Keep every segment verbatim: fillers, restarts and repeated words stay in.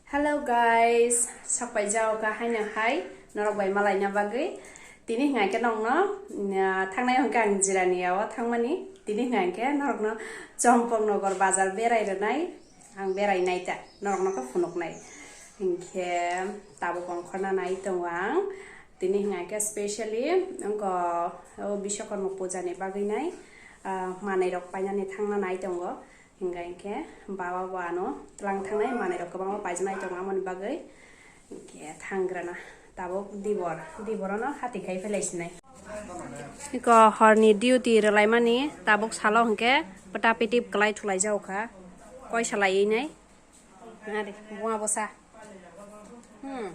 Hello guys, sok paijao kha haino hai norok bai malaina bagwi. Tini hwnka khe nokno, ah, thangnai hwnka ang Jirania o thangmani. Tini hwnka khe norokno Chompok Nogor bazar berai rwnai. Ang berai nai ta, norokno khe phunuknai. Hinkhe tabuk ongkhorna nai tongo ang. Tini hwnka khe specially wngkha o Biswakarma puja ni bagwi nai, ah, manwi rok painani thangna nai tongo. Hinkha hinkhe baba bo ano twlang thangnai manwi rok kwbangma paijamai tongo amoni bagwi. Hinkhe thanggrana tabuk dibor, diborono hati khai phailai sinai. Iko horni duty rwlaimani tabuk salo hinkhe pwta pitip kwlai thulai jago kha. Koi salai nai. Nari, buma bosa. Hmm.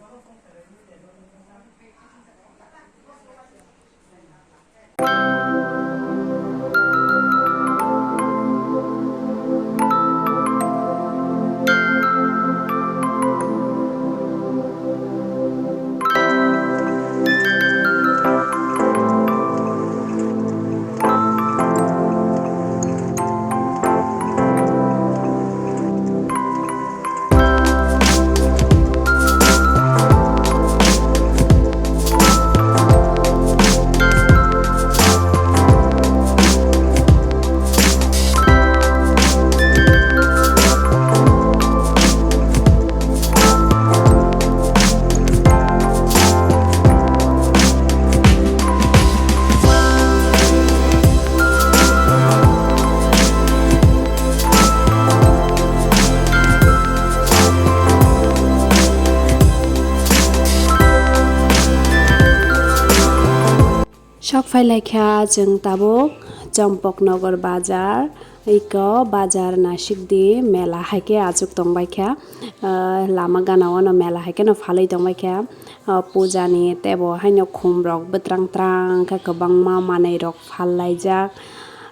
Sok phai lai kha chwng tabuk Chompok Nogor bazar. Iko bazar naisik di mela hai khe achuk tong bai kha. Ah, lama gana o no mela hai khe no phalwi tong bai kha. Ah, puja ni tebo haino khum rok bwtrang trang khe kwbangma manwi rok phal lai jak.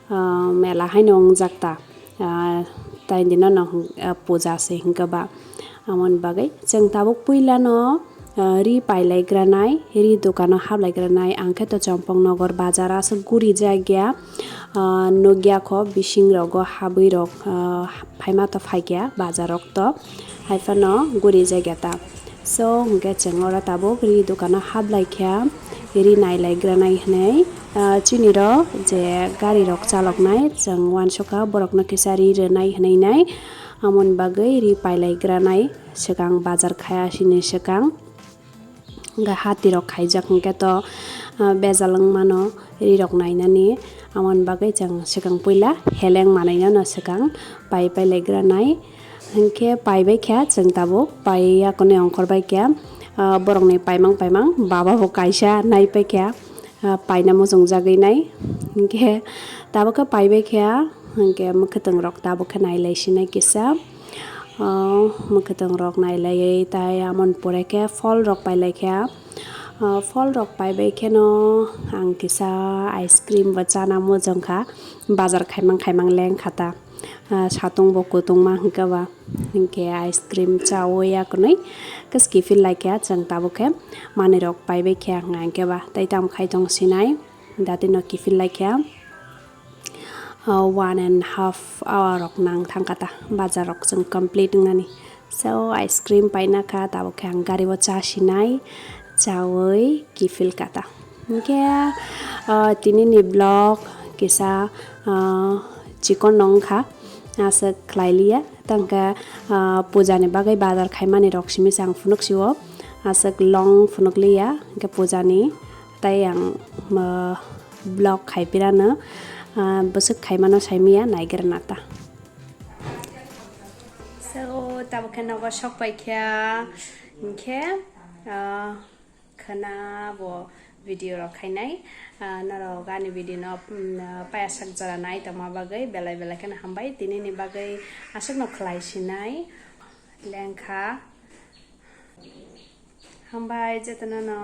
Ah, mela haino wng jak ta. Ah, tai dino no, ah, puja se hinkhe ba. Amoni bagwi chwng tabuk puila no, ah, ri pailai granai, ri dukano hablai granai, ang khe to Chompok Nogor bazar aswk guri jak ya, ah, nukya kho bising rogo habwi rok, ah, phaima to phaikya bazar rok to, hai phano guri jak ya ta. So, hwnkhe chwng oro tabuk ri dukano hablai kha, ri nailai granai hwnwi, ah, chini ro je gari rok chaloknai, chwng uansukha borokno kisa ri rwnai hwnwi nai, amoni bagwi ri pailai granai swkang bazar khaya sini swkang. Hwnkhe hati rok khaijak hwnkhe to, ah, bejal wng mano ri rok nainani, amoni bagwi chwng swkang puila heleng manwi no swkang pai pailai granai. Hinkhe paibai kha chwng tabuk, paiya kwnwi ongkhor bai kha, ah, borokni paimang paimang baba bo kaisa nai pai kha, ah, paina muchung jagwi nai. Hinkhe tabuk khe paibai kha, hinkhe mwkhwtwng rok tabuk khe nailai sinai kisa, ah, mwkhwtwng rok nailaiwi tai amoni pore khe phol rok pailai kha, ah, phol rok paibai kheno ang kisa ice cream bo chana muchung kha, bazar khaimang khaimang leng kha ta. Ah, satung bo kutung ma hwnkhe ba, hwnkhe ice cream chaui ya kwnwi kis kiphil lai kha chwng tabuk khe manwi rok paibai kha hwnkhe ba tei tamo khai tong sinai dati no kiphil lai kha. Ah, one and half hour rok nang thang kha ta bazar rok chwng complete wngnani. So, ice cream paina kha, tabuk khe ang gari o cha sinai, chaui kiphil kha ta. Hinkhe, ah, tini ni vlog kisa, ah, chikon no wngkha, aswk khlai liya. Tangkhe, ah, puja ni bagwi bazar khaimani rok simi se ang phunuk sio, aswk long phunuk liya, hinkhe puja ni tai ang, ah, vlog khai pirano, ah, bwswk khaimano saimanya naigra nata. So, tabuk khe nogo sok pai kha, hinkhe, ah, khwna bo video rok khainai. Ah, norok ani video no, mm, ah, paya sak jora nai tongma bagwi belai belai kheno hambai. Tini ni bagwi aswk no khlai sinai lengkha. Hambai jotono no.